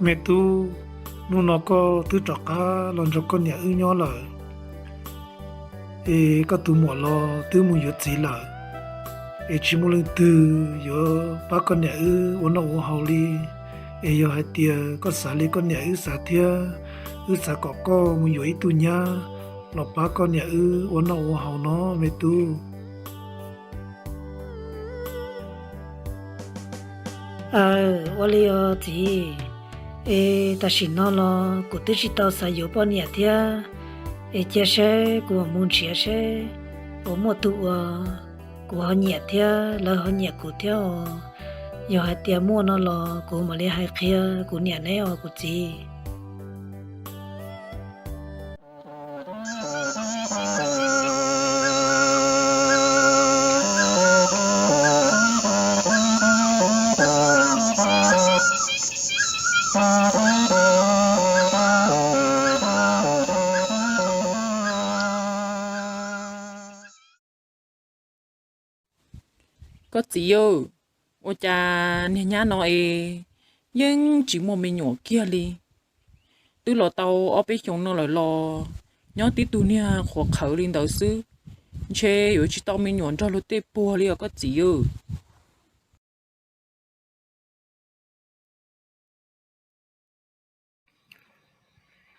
Me tub, hnub no koj twb rov qab los nrog koj niam wb nyob lawm, es koj tus muam los twb mus yuav txiv lawm, es tsis muaj leej twg yuav pab koj niam wb ua noj ua haus li. Es yog hais tias koj xav li koj niam wb xav thiab, wb xav kom koj mus yuav ib tug nyab los pab koj niam wb ua noj ua haus no me tub. Aw, ua li os txiv. Es tam sim no los kuv twb tsis tau xav yuav poj niam thiab, es cia seb kuv mam mus nrhiav seb puas muaj tus uas kuv ho nyiam thiab lawv ho nyiam kuv thiab os. Yog hais tias muaj no los kuv mam li hais qhia kuv niam neb os kuv txiv. Koj txiv, ua cas niag nyab no es yeej tsis muaj me nyuam kiag li? Twb los tau ob peb xyoos no lawm los nyob tib tug niag qhuav qhawv li ntawd xwb, ntshe yuav tsis tau me nyuam nrog luag tej puag li os koj txiv.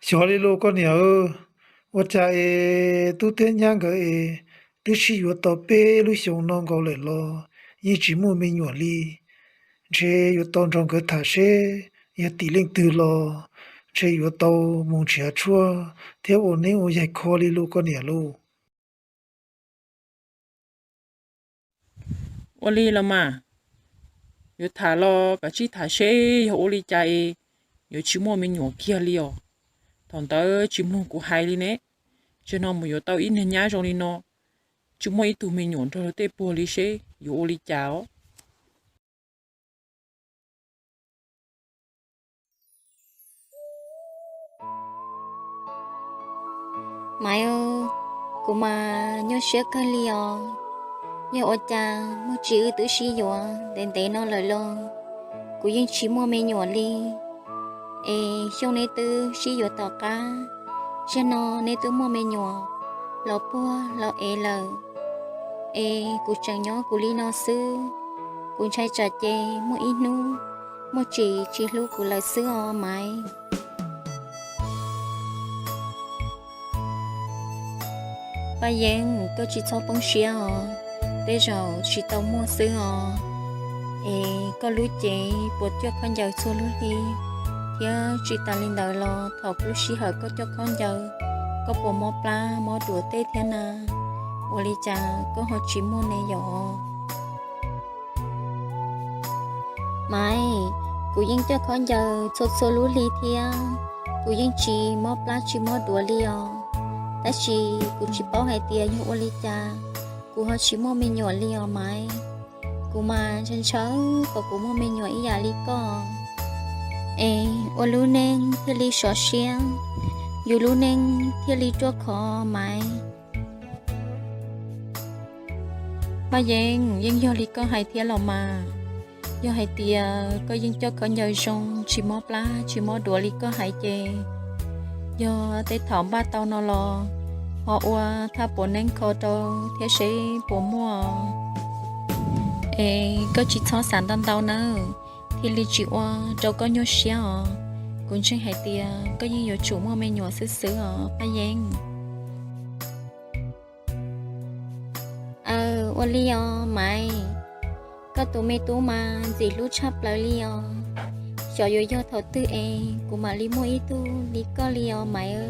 Xyov li los koj niam, ua cas es tub thiab nyab nkawd es twb sib yuav tau peb lub xyoos no nkaus lawm los yeej tsis muaj me nyuam li. Ntshe yuav tau nrog nkawd tham seb yog tim leej twg los ntshe yuav tau mus nrhiav tshuaj thiab ua neeb ua yaig kho li los koj niam lauj. Ua li los mas, yuav tham los kav tsij tham seb yog ua li cas es yuav tsis muaj me nyuam kiag li os. Thaum ntawd tsis mloog kuv hais li ne, tsam no mus yuav tau ib niag nyab zoo li no, tsis muaj ib tug me nyuam nrog luag tej puag li seb yuav ua li cas os. Maiv, kuv mas nyuaj siab kawg li os. Yog ua cas Muaj Tsis wb twb sib yuav ntev ntev no lawm los kuv yeej tsis muaj me nyuam li. Es xyoo neb twb sib yuav tom qab, tsam no neb twb muaj me nyuam los puag los ev lawm. Es kuv tseem nyob kuv li no xwb, kuv ntshai tsam ces muaj ib hnub Muaj Tsis tsis hlub kuv lawm xwb os Maiv. Paj Yeeb, koj tsis txhob poob siab os, tej zaum tsis tau muaj xwb os. Es koj lub cev puas coj khaub ncaws txhua lub hli, thiab tsis tas li ntawd los thaum lub sij hawm koj coj khaub ncaws, koj puas mob plab mob duav tej thiab na? Ua li cas koj ho tsis muaj ne yom? Maiv, kuv yeej coj khaub ncaws txhua txhua lub hli thiab, kuv yeej tsis mob plab tsis mob duav li os. Tab sis kuv tsis paub hais tias yog ua li cas kuv ho tsis muaj me nyuam li os Maiv. Kuv mas ntshaw ntshaw kom kuv muaj me nyuam ib yam li koj. Es ua lub neej thiaj li sov siab, yus lub neej thiaj li ruaj khov Maiv. Paj Yeeb, yeej yog li koj hais thiab los mas. Yog hais tias koj yeej coj khaub ncaws zoo tsis mob plab tsis mob duav li koj hais ces, yog tej thaum npaj tau no los ho ua thaj puav neeb kho rau thiab seb puas muaj. Es koj tsis txhob xav ntau ntau nawb, thiaj li tsis ua rau koj nyuaj siab os. Kuv ntseeg hais tias koj yeej yuav tsum muaj me nyuam xwb xwb os Paj Yeeb. Aw, ua li os Maiv, koj tus me tub mas ntxim hlub tshaj plaws li os. Xyov yuav yog thaum twg es kuv mam li muaj ib tug li koj li os Maiv.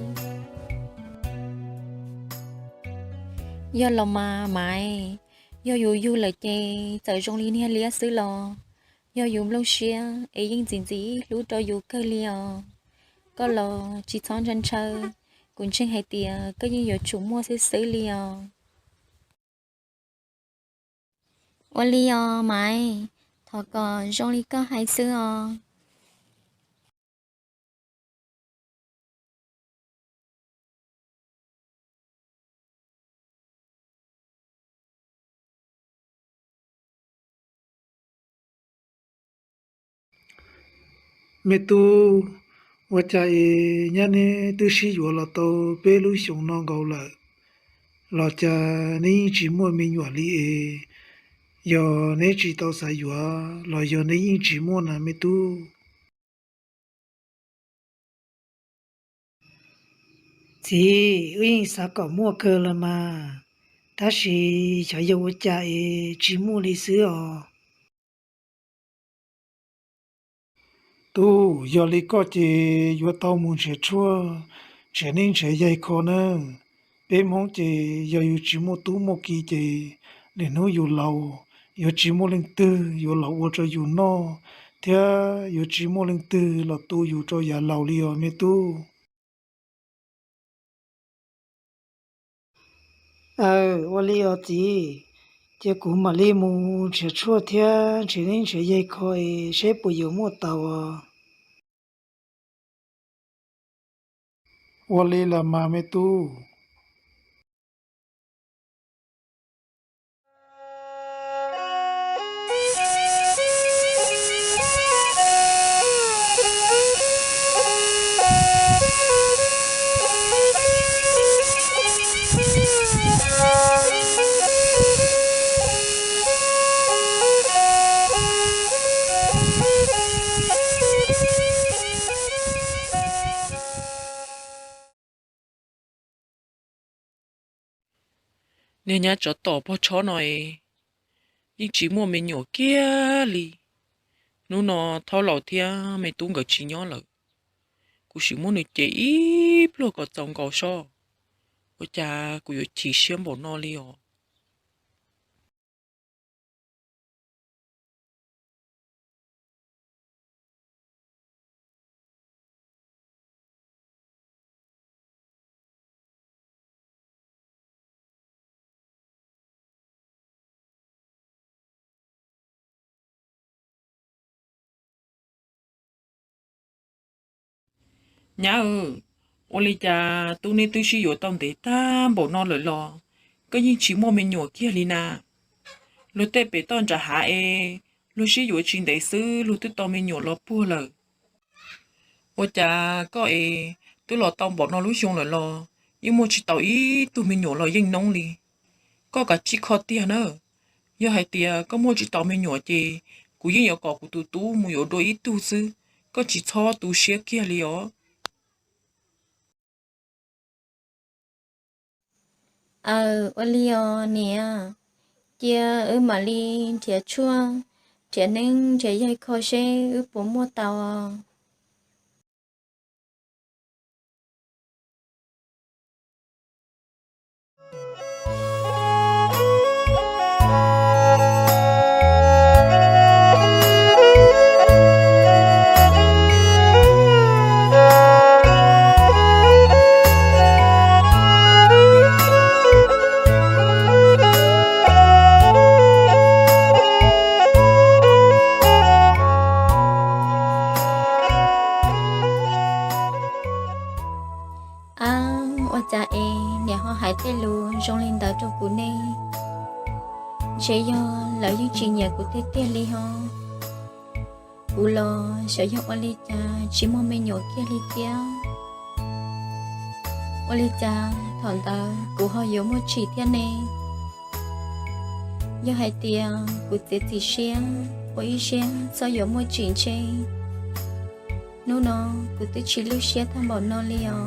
Yog los mas Maiv, yog yus yug lawm ces txawm zoo li niag liab xwb los yog yus nplooj siab es yeej ntxim ntxim hlub rau yus kawg li os. Koj los tsis txhob ntshaw ntshaw, kuv ntseeg hais tias koj yeej yuav tsum muaj xwb xwb li os. Ua li os Maiv, thov kom zoo li koj hais xwb os. Me tub, ua cas es nyab neb twb sib yuav los tau peb lub xyoos no nkaus lawm, los cas neb yeej tsis muaj me nyuam li es? Yog neb tsis tau xav yuav los yog neb yeej tsis muaj na me tub? Txiv, wb yeej xav kom muaj kawg los mas, tab sis xyov yog ua cas es tsis muaj li xwb os. Tub, yog li koj ces yuav tau mus nrhiav tshuaj, nrhiav neeb nrhiav yaig kho nawb. Peb Hmoob ces yog yus tsis muaj tub muaj ki ces lwm hnub yus laus, yuav tsis muaj leej twg yuav los ua rau yus noj, thiab yuav tsis muaj leej twg los tu yus rau yav laus li os me tub. Aw, ua li os txiv, ces kuv mam li mus nrhiav tshuaj thiab nrhiav neeb nrhiav yaig kho es seb puas yuav muaj tau os. Ua li los mas me tub. Niag nyab tsov tom pog tshob no es yeej tsis muaj me nyuam kiag li. Hnub no Thaub laus thiab me tub nkawd tsis nyob lawm, kuv sim muab nws cem ib pluag kom txaus nkaus sob, ua cas kuv yuav chim siab npaum no li os. Nyab, ua li cas tub neb twb sib yuav tau ntev tag npaum no lawm los koj yeej tsis muaj me nyuam kiag li na? Luag tej pem toj nram hav es luag sib yuav tsis ntev xwb luag twb tau me nyuam los puag lawm. Ua cas koj es twb los tau npaum no lub xyoo lawm los yeej muaj tsis tau ib tug me nyuam los yeej noob li? Koj kav tsij kho tiag na. Yog hais tias koj muaj tsis tau me nyuam ces kuv yeej yuav kom kuv tus tub mus yuav dua ib tug xwb, koj tsis txhob tu siab kiag li os. Aw, ua li os niam, cia wb mam li nrhiav tshuaj, nrhiav neeb nrhiav yaig kho seb wb puas muaj tau os. Ab, ua cas es niam ho hais tej lus zoo li ntawd rau kuv ne? Ntshe yog lawv yeej tsis nyiam kuv tiag tiag li ho. Kuv los xyov yog ua li cas tsis muaj me nyuam kiag li thiab. Ua li cas thaum ntawd kuv ho yuav muaj tshis thiab ne? Yog hais tias kuv txiav txim siab ua ib siab txhob yuav muaj tshis ntshe hnub no kuv twb tsis lwj siab tag npaum no li os.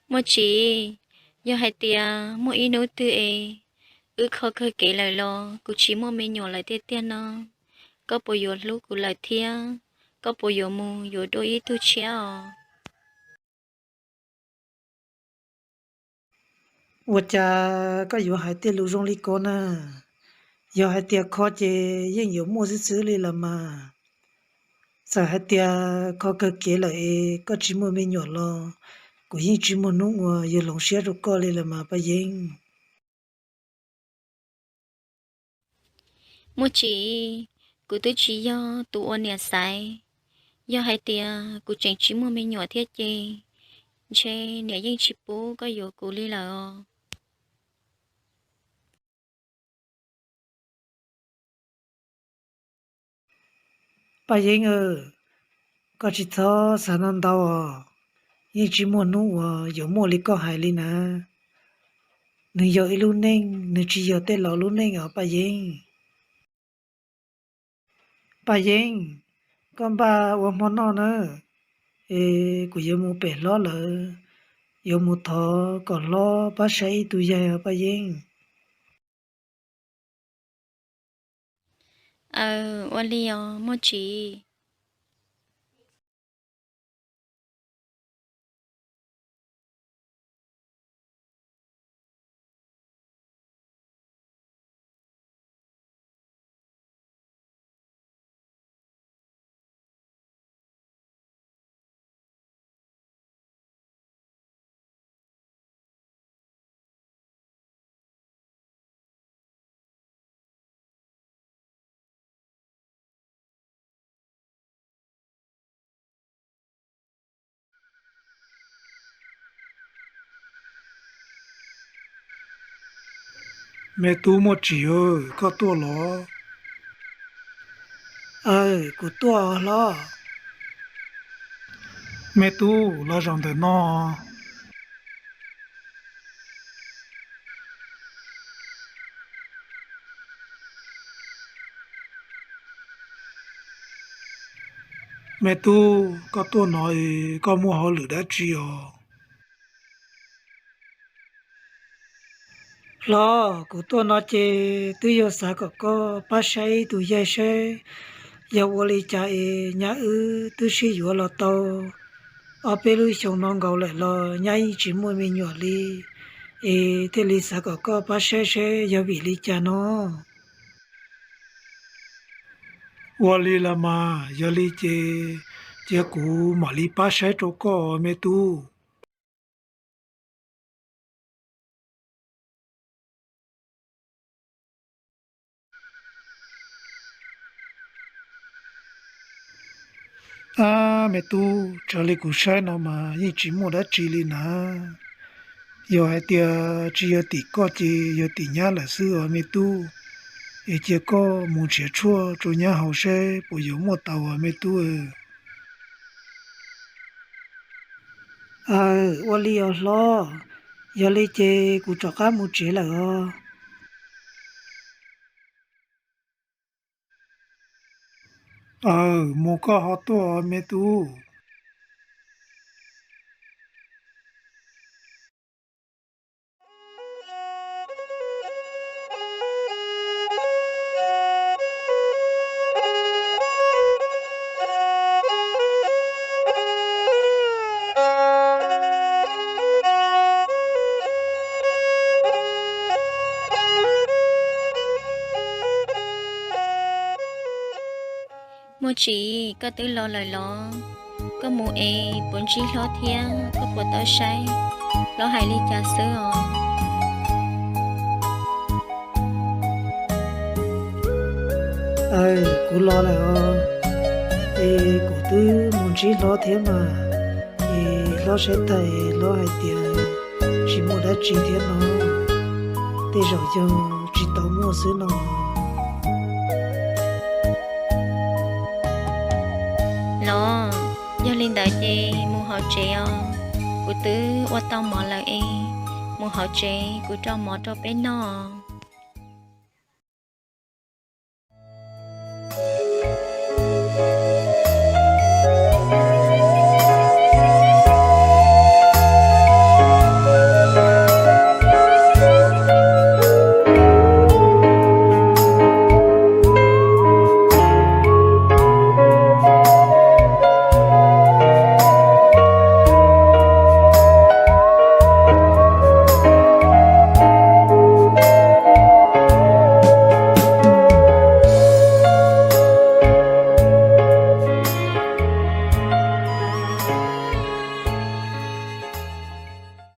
Muaj Tsim, yog hais tias muaj ib hnub twg es wb kho kawg kev lawm los kuv tsis muaj me nyuam lawm tiag tiag no, koj puas yuav hlub kuv lawm thiab koj puas yuav mus yuav dua ib tug tshiab os? Ua cas koj yuav hais tej lus zoo li ko na? Yog hais tias kho ces yeej yuav muaj xwb xwb li los mas. Txawm hais tias kho kawg kev lawm es koj tsis muaj me nyuam los kuv yeej tsis muaj hnub uas yuav hloov siab rau koj li los mas Paj Yeeb. Muaj Tsim, kuv twb tsis yog tus ua niam xaiv. Yog hais tias kuv tseem tsis muaj me nyuam thiab ces ntshe niam yeej tsis pub koj yuav kuv li lawm os. Paj Yeeb, koj tsis txhob xav ntau ntau os. Yeej tsis muaj hnub uas yuav muaj li koj hais li na. Nws yog ib lub neej, nws tsis yog tej laus lub neej os Paj Yeeb. Paj Yeeb, koj npaj ua hmo noj na, es kuv yuav mus pem hlob lawv, yuav mus thov kom hlob pab saib ib tug yaig os Paj Yeeb. Aw, ua li os Muaj Tsim. Me tub Muaj Tsim, koj tuaj los? Aw, kuv tuaj os hlob. Me tub, los zaum ntawm no. Me tub, koj tuaj no es koj muaj hauj lwm dab tsi os? Hlob, kuv tuaj no ces twb yog xav kom koj pab saib tus yaig saib yog ua li cas es nyab wb twb sib yuav los tau ob peb lub xyoo no nkaus lawm los nyab yeej tsis muaj me nyuam li, es thiaj li xav kom koj pab saib saib yog vim li cas no. Ua li los mas, yog li ces cia kuv mam li pab saib rau koj me tub. Ab, me tub, raws li kuv saib no mas yeej tsis muaj dab tsi li na. Yog hais tias tsis yog tim koj ces yog tim nyab lawm xwb os me tub. Es cia koj mus nrhiav tshuaj rau nyab haus saib puas yuav muaj tau os me tub. Aw, ua li os hlob, yog li ces kuv rov qab mus tsev lawm os. Aw, mus koj ho tuaj me tub. Muaj Tsim, koj twb los lawm los? Koj mus es puas ntsib hlob thiab koj puas tau saib hlob hais li cas xwb os? Aw, kuv los lawm os. Es kuv twb mus ntsib hlob thiab mas, es hlob saib tag es hlob hais tias tsis muaj dab tsi thiab no, tej zaum yog tsis tau muaj xwb no. Los, yog li ntawd ces mus hauv tsev os, kuv twb ua tau mov lawm es mus hauv tsev kuv rau mov rau peb noj.